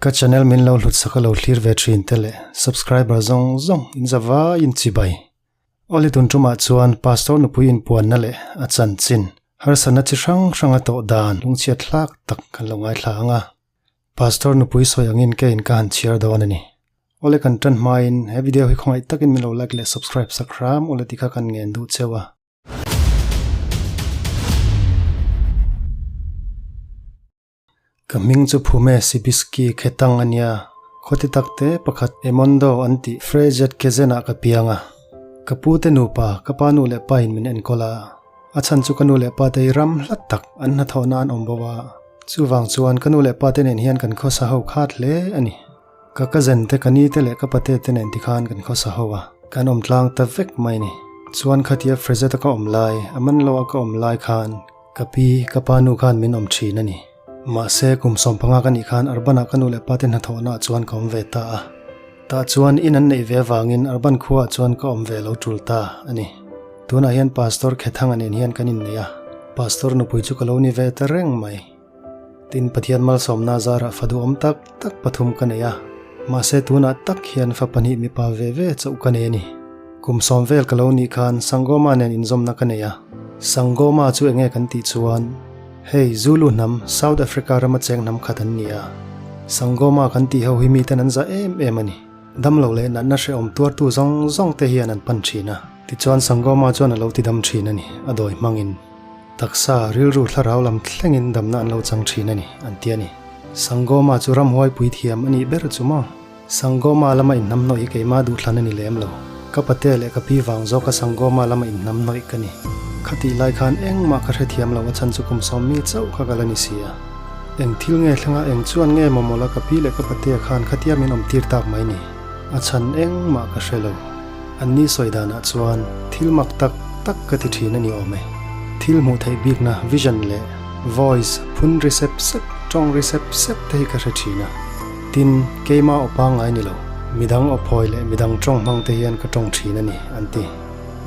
Ka channel min lo hlut sak a lo thlir ve thin te leh subscriber zawng zawng in za vaiin chibai. Awle tun tumah chuan Pastor nupui inpuanna leh a chanchin harsatna chi hrang hrang a tawh dan lungchhiat hlak tak kan lo ngaithla ang a. Pastor nupui sawi angin ke in ka han chhiar dawn a ni. Awle kan tan hmain he video hi khawngaih takin min lo like leh subscribe sak hram awle tikha kan ngen duh cheu a. Ka hming chu Phume Sibiski Khetang a nia. Khawti takte pakhat Emondo an tih Freyjet Kezen-ah ka piang a. Ka pu te nupa, ka pa nu leh pa in min enkawl a. A chhan chu ka nu leh pa te hi ram hlat tak an hnathawhna an awm bo a. Chuvang chuan ka nu leh pa te nen hian kan khawsa ho khat hle a ni. Ka cousin te, ka ni te leh ka pate te nen tikhan kan khawsa ho a. Kan awm tlang ta vek mai a ni. Chuan khatia Freyjet a ka awm lai, a man lo a ka awm lai khan, Ka pi, ka pa nu khan min awm thin a ni. Mahse, kum 15 ka nih khan Urban-ah ka nu leh pa te hnathawhnaah chuan ka awm ve ta a. Tah chuan in an neih ve avangin Urban khuaah chuan ka awm ve lo tul ta a ni. Tunah hian Pastor Khethanga nen hian kan innei a, Pastor nupui chu ka lo ni ve ta reng mai. Tin, Pathian malsawmna zarah fa duhawm tak tak pathum ka nei a. Mahse, tunah tak hian fa pahnih mipa ve ve chauh ka nei a ni. Kum sawm vel ka lo nih khan Sangoma nen inzawmna ka nei a. Sangoma chu enge kan tih chuan, hei Zulu hnam, South Africa rama cheng hnam khat an ni a. Sangoma kan tih ho hi miten an za em em a ni. Damlo leh natna hrehawm tuartu zawng zawng te hian an pan thin a. Tichuan Sangoma chuan a lo ti dam thin a ni, a dawi hmangin. Taksa, rilru thlarau lam thlengin damna an lo chang thin a ni, an ti a ni. Sangoma chu ramhuai puithiam a nih ber chu maw? Sangoma lama inhnamhnawih hi keimah duhthlan a ni lem lo. Ka pate leh ka pi vang zawka Sangoma lama inhnamhnawih ka ni. Khatih lai khan engmah ka hrethiam lo a chhan chu kum sawm mi chauh kha ka la ni si a. Eng thil nge thlenga eng chuan nge maw mawla ka pi leh ka patea khan khatia min awm tir tak mai ni. A chhan engmah ka hre lo. An ni sawi danah chuan thil mak tak tak ka ti thin a ni awm e. Thil hmuh theih bikna vision leh voice phun ri sep sep, tawng ri sep sep te hi ka hre thin a. Tin, keima aw pangngai ni lo, midang aw phawi leh midang tawng hmang te hian ka tawng thin a ni, an ti.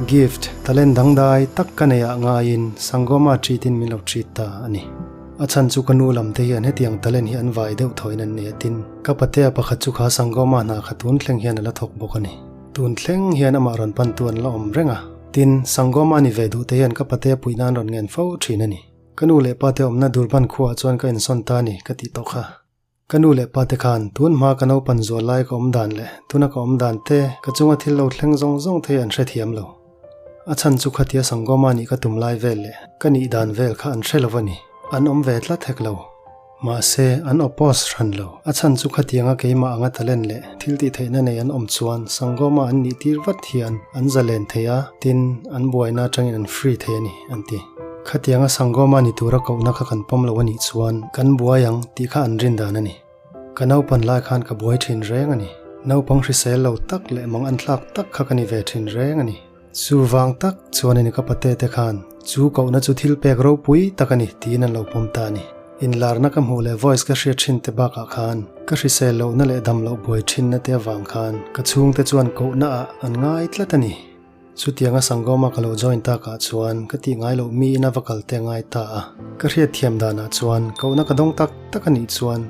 Gift, talent dangdai tak ka nei ah ngaiin Sangoma treat in min lo treat ta a ni. A chhan chu ka nu lam te hian hetiang talent hi an vai deuh thawiin an nei a, tin, ka patea pakhat chu kha Sangoma hna kha tun thleng hian a la thawk bawk a ni. Tun thleng hian amah rawn pantu an la awm reng a, tin, Sangoma ni ve duh te hian ka patea puihna an rawn ngen fo thin a ni. Ka nu leh pa te awmna Durban khuaah chuan ka insawn ta a ni, ka tih tawh kha. Ka nu leh pa te khan tun hma ka naupan zual lai ka awm dan leh tuna ka awm dan te ka chunga thil lo thleng zawng zawng thei an hrethiam lo. A chhan chu khatia Sangoma nih ka tum lai vel leh ka nih dan vel kha an hre lo a ni. An awm ve tlat hek lo. Mahse, an oppose hran lo. A chhan chu khatianga keimah anga talent leh thil tih theihna nei an awm chuan Sangoma an nih tir vat hian an zalen thei a, tin, an buaina atangin an free thei a ni, an ti. Khatianga Sangoma ni tura kohna kha kan pawm lo a nih chuan kan buai ang tih kha an rin dan a ni. Ka naupan lai khan ka buai thin reng a ni. Naupang hrisel lo tak leh mang an thlak tak kha ka ni ve thin reng a ni. Chu vang tak chuan a ni ka pate te khan chu kohna chu thil pek ropui tak a ni tiin an lo pawm ta a ni. Inlarna ka hmuh leh voice ka hriat thin te bakah khan ka hrisel lohna leh dam loh buai thinna te avang khan ka chhungte chuan kohna ah an ngai tlat a ni. Chutianga Sangoma ka lo join takah chuan ka tih ngai loh mi ina va kal te ngai ta a. Ka hriat thiam danah chuan kohna ka dawng tak tak a nih chuan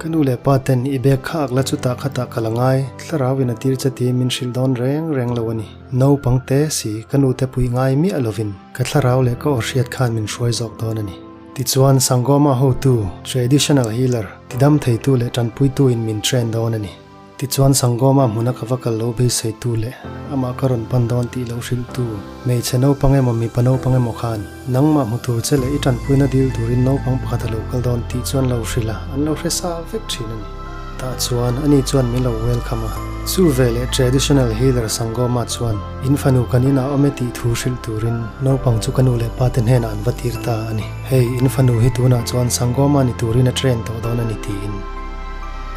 ka nu leh pa ten i bag kha ak la chutah khatah ka la ngai, thlarau in a tir che tiin min hrilh dawn reng reng lo a ni. Naupang te si ka nu te pui ngai miah lovin ka thlarau leh ka aw hriat khan min hruai zawk dawn a ni. Tichuan Sangoma hotu, traditional healer, tidam theitu leh tanpuitu in min train dawn a ni. Tichuan Sangoma hmuna ka va kal lo beiseitu leh amah ka rawn pan dawn tih lo hrilhtu hmeichhe naupang emaw mipa naupang emaw khan nangmah hmu tur che leh i tanpuina dil turin naupang pakhat a lo kal dawn tih chuan lo hrilh a, an lo hre sa vek thin a ni. Tah chuan ani chuan min lo welcome a, chu veleh traditional healer Sangoma chuan in fanu kan inah awm e tih thu hrilh turin naupang chu ka nu leh pa te hnenah an va tir ta a ni. Hei, in fanu hi tunah chuan Sangoma ni turin a train tawh dawn a ni tiin.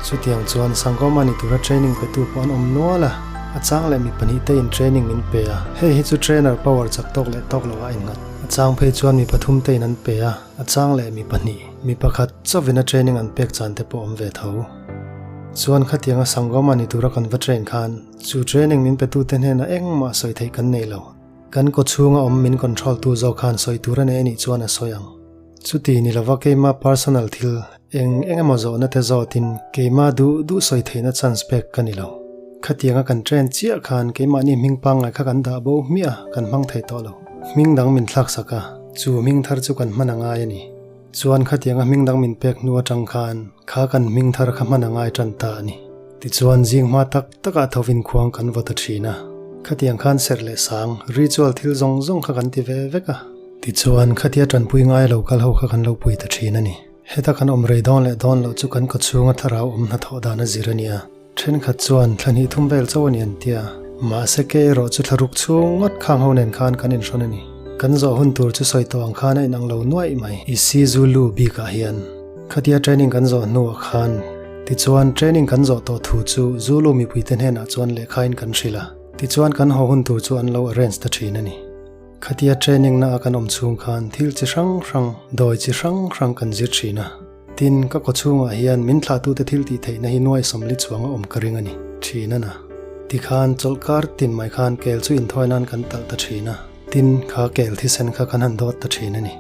Chutiang chuan Sangoma ni tura training petu pawh an awm nual a, a chang leh mi pahnih te in training min pe a, hei hi chu trainer power chak tawk leh tawk loh a innghat. A chang phei chuan mi pathum te in an pe a, a chang leh mi pahnih, mi pakhat chauhin a training an pek chan te pawh awm ve tho. Chuan khatianga Sangoma ni tura kan va train khan chu training min petu te hnenah engmah sawi theih kan nei lo. Kan kawchhunga awm min control tu zawk khan sawi tur a nei anih chuan a sawi ang. Chuti ni lova keima personal thil. Eng eng emaw zawhna te zawtin keimah duh duh sawi theihna chance pek ka ni lo. Khatianga kan train chiah khan keimahni hming pangngai kha kan dah bo hmiah a, kan hmang thei tawh lo. Hming dang min thlak sak a, chu hming thar chu kan hman a ngai a ni. Chuan khatianga hming dang min pek hnu atang khan kha kan hming thar kha hman a ngai tan ta a ni. Tichuan zing hma tak takah thovin khuang kan vaw ta thin a. Khatiang khan serh leh sang, ritual thil zawng zawng kha kan ti ve vek a. Tichuan khatia tanpui ngai lo kal ho kha kan lo pui ta thin a ni. Heta kan awm rei dawn leh dawn loh chu kan kawchhunga thlarau awm hnathawh dan a zir a nia. Thenkhat chuan thla hnih thum vel chauh a ni an tia. Mahse ke erawh chu thla ruk chhung ngawt khang ho nen khan kan inhrawn a ni. Kan zawh hun tur chu sawi tawh ang khan a inang lo nuaih mai. Isizulu bikah hian khatia training kan zawh hnuah khan tichuan training kan zawh tawh thu chu Zulu mipuite hnenah chuan lehkhain kan hrilh a, tichuan kan haw hun tur chu an lo arrange ta thin a ni. Khatia training na a kan awm chhung khan thil chi hrang hrang, dawi chi hrang hrang kan zir thin a. Tin, ka kaw chhungah hian min thlahtute thil tih theihna hi nuai sawmli chuang a awm ka ring a ni, thin a na. Tikhan chawlhkar tin mai khan kel chu inthawi nan kan talh ta thin a, tin, kha kel thisen kha kan han dawt ta thin a ni.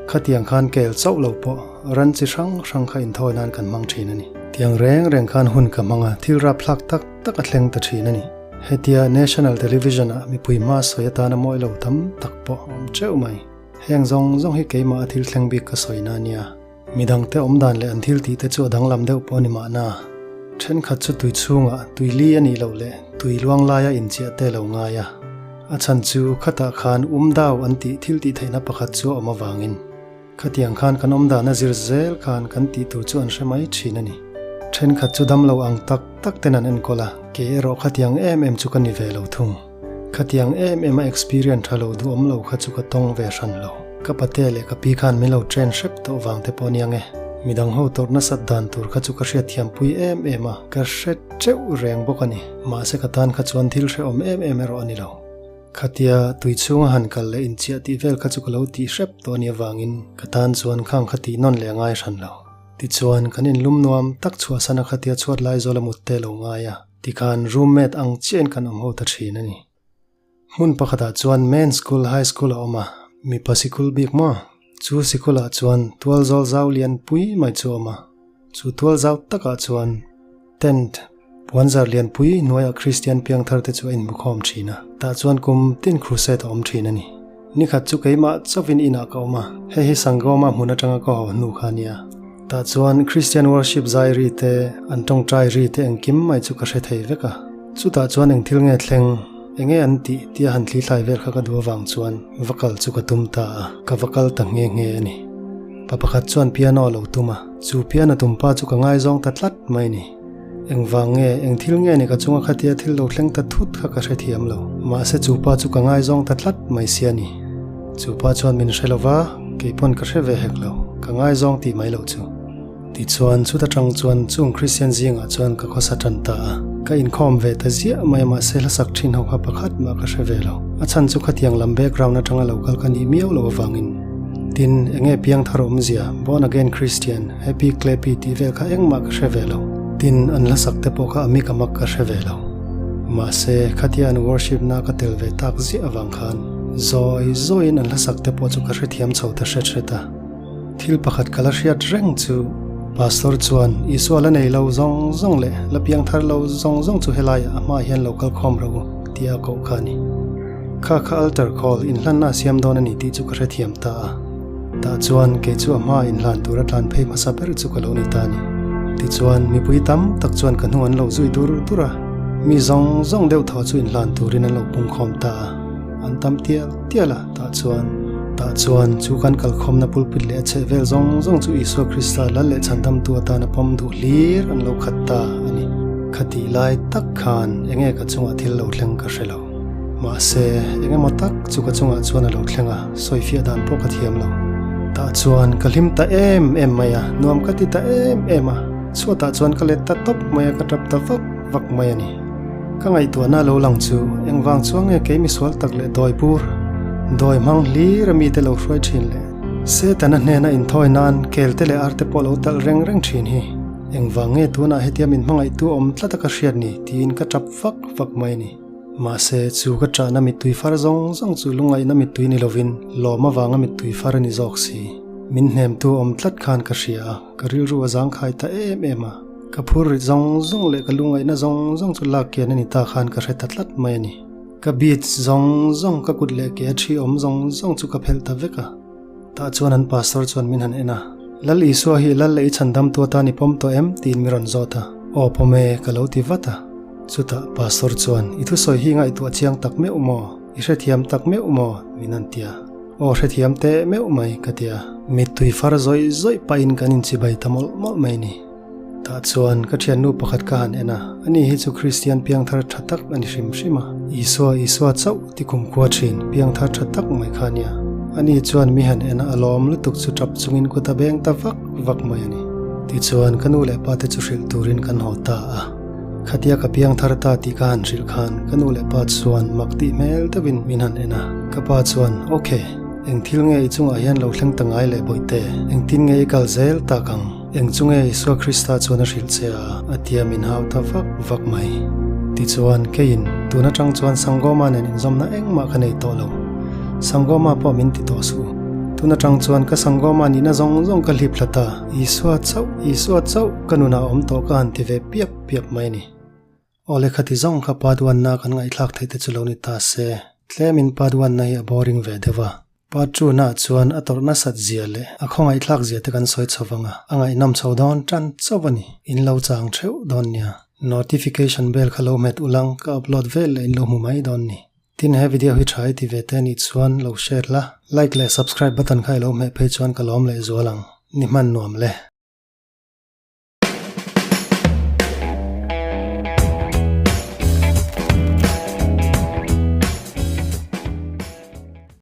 Khatiang khan kel chauh lo pawh ran chi hrang hrang kha inthawi nan kan hmang thin a ni. Tiang reng reng khan hun ka hmang a, thil rapthlak tak tak a thleng ta thin a ni. Hetia National Television ah mipui hma sawi atana mawi lo tam tak pawh a awm teuh mai. Heng zawng zawng hi keimah a thil thleng bik ka sawi na nia. Midangte awmdan leh an thil tih te chu a danglam deuh pawh a ni mahna. Thenkhat chu tui chhungah tui li a nih loh leh tui luang laia inchiah te lo ngai a. A chhan chu khatah khan umdau an tih thil tih theihna pakhat chu a awm avangin. Khatiang khan kan awmdan a zir zel khan kan tih tur chu an hre mai thin a ni. Thenkhat chu damlo ang tak tak ten an enkawl a, kei erawh khatiang em em chu ka ni ve lo thung. Khatiang em em a experience tha lo duhawm lo kha chu ka tawng ve hran lo. Ka pate leh ka pi khan min lo train hrep tawh vang te pawh aniang e. Midang ho tawrh nasat dan tur kha chu ka hriatthiam pui em em a, ka hre teuh reng bawk a ni. Mahse ka tan kha chuan thil hrehawm em em erawh a ni lo. Khatia tui chhunga han kal leh inchiah tih vel kha chu ka lo tih hrep tawh a nih avangin ka tan chuan khang kha tih nawn leh a ngai hran lo. Tichuan kan inlum nuam tak chhuahsan a khatia chhuat lai zawl a mut te lo ngai a. Tikhan roommate ang chiahin kan awm ho ta thin a ni. Hmun pakhatah chuan main school high school a awm a, mipa sikul bik maw? Chu sikulah chuan tual zawl zau lian pui mai chu a awm a, chu tual zau takah chuan tent puanzar lian pui hnuaiah Kristian piangthar te chu a inhmukhawm thin a, tah chuan kum tin crusade a awm thin a ni. Nikhat chu keimah chauhin inah ka awm a, hei hi Sangoma hmun atanga ka haw hnu kha a nia. Tah chuan Christian worship zai ri te, an tawngtai ri te engkim mai chu ka hre thei vek a. Chutah chuan eng thil nge thleng, enge an tih tia han thli thlai vel kha ka duh avang chuan va kal chu ka tum ta a, ka va kal ta nghe nghe a ni. Pa pakhat chuan piano a lo tum a, chu piano tum pa chu ka ngaizawng ta tlat mai ni. Engvang nge, eng thil nge ni ka chunga khatia thil lo thleng ta thut kha ka hrethiam lo. Mahse chu pa chu ka ngaizawng ta tlat mai sia ni. Chu pa chuan min hre lo va, kei pawn ka hre ve hek lo, ka ngaizawng tih mai lo chu. Tichuan chuta tang chuan chung Kristian zingah chuan ka khawsa tan ta a. Ka inkhawm ve ta ziah mai a mahse hlasak thin ho kha pakhat mah ka hre ve lo. A chhan chu khatiang lam background atanga lo kal ka nih miau lo avangin. Tin, enge piangthar awmzia, born again Christian, Happy Clappy tih vel kha engmah ka hre ve lo. Tin, an hlasak te pawh kha a mik a mak ka hre ve lo. Mahse, khatia an worship na ka tel ve tak ziah avang khan zawi zawiin an hlasak te pawh chu ka hrethiam chho ta hret hret a. Thil pakhat ka la hriat reng chu Pastor chuan Isua la nei lo zawng zawng leh la piang thar lo zawng zawng chu helaiah a hmaah hian lo kal khawm ro tia a koh kha a ni. Kha kha altar call inhlanna a siam dawn a ni tih chu ka hrethiam ta a. Tah chuan kei chu a hma inhlan tura tlan phei hmasa ber chu ka lo ni ta a ni. Tichuan, mipui tam tak chuan ka hnung an lo zui dur dur a, mi zawng zawng deuh thaw chu inhlan turin an lo pungkhawm ta a, an tam tial tial a. Tah chuan, tah chuan chu kan kalkhawmna pulpit leh a chheh vel zawng zawng chu Isua Krista lal leh chhandamtu atana pawm duh hlir an lo khat ta a ni. Khatih lai tak khan enge ka chungah thil lo thleng ka hre lo. Mahse, eng emaw tak chu ka chungah chuan a lo thleng a, sawifiah dan pawh ka thiam lo. Tah chuan ka hlim ta em em mai a, nuam ka ti ta em em a, chhuatah chuan ka let ta tawp mai a, ka tap ta vak vak mai a ni. Ka ngaihtuahna lo lang chu engvang chuang nge kei misual tak leh dawi bur, dawi hmang hlir a mite lo hruai thin le? Setana hnena inthawi nan kelte leh arte pawh lo talh reng reng thin hi engvang nge tunah hetia min hmangaihtu awm tlat a ka hriat ni tiin ka tap vak vak mai a ni. Mahse, chu ka ṭahna mittui far zawng zawng chu lungngaihna mittui ni lovin lawm avanga mittui far a ni zawk si. Min hnemtu awm tlat khan ka hria a, ka rilru a zangkhai ta em em a. Ka phur rit zawng zawng leh ka lungaihna zawng zawng chu lak kian a ni ta khan ka hre ta tlat mai a ni. Ka beads zawng zawng, ka kut leh ke a thi awm zawng zawng chu ka phelh ta vek a. Tah chuan an pastor chuan min han en a, Lal Isua hi Lal leh i chhandamtu atan i pawm tawh em? tiin mi rawn zawt a. Aw pawm e, ka lo ti vat a. Chutah pastor chuan, I thusawi hi ngaihtuah chiang tak meuh maw? I hrethiam tak meuh maw? min han ti a. Aw hrethiam teh meuh mai, ka ti a. Mittui far zawih zawih pahin kan inchibai ta mawlh mawlh mai ni. Tah chuan ka thiannu pakhat ka han en a, ani hi chu Kristian piangthar tha tak a ni hrim hrim a. Isua, Isua chauh ti kumkhua thin, piangthar tha tak mai kha a nia. Ani chuan mi han en a, a lawm lutuk chu tap chungin kut a beng ta vak vak mai a ni. Tichuan ka nu leh pa te chu hrilh turin kan haw ta a. Khatia ka piangthar ta tih ka han hrilh khan ka nu leh pa chuan mak tih hmel deuhin min han en a. Ka pa chuan, Ok, eng thil nge i chungah hian lo thleng ta ngai leh bawihte? Engtin nge i kal zel tak ang? Eng chu nge Isua Krista chuan a hrilh che a? A tia min hau ta vak vak mai. Tichuan, keiin tun atang chuan Sangoma nen inzawmna engmah ka nei tawh lo. Sangoma pawh min ti tawh suh. Tun atang chuan ka Sangoma nihna zawng zawng ka hlip hlat a, Isua chauh, Isua chauh ka nunah a awm tawh ka han ti ve piap piap mai a ni. Aw lehkha ti zawng kha part one-na kan ngaihthlak theih te chu lo ni ta se, tlemin part one-na hi a boring ve deuh a. Part two-na chuan a tawrh nasat zia leh a khawngaihthlak zia te kan sawi chho vang a, a ngaihnawm chho dawn tan chauh a ni. In lo chang theuh dawn nia. Notification bell kha lo hmet ulang ka upload vel leh in lo hmu mai dawn ni. Tin he video hi tha i ti ve te anih chuan lo share la, like leh subscribe button kha i lo hmeh phei chuan ka lawm leh zual ang. Ni hman nuam le.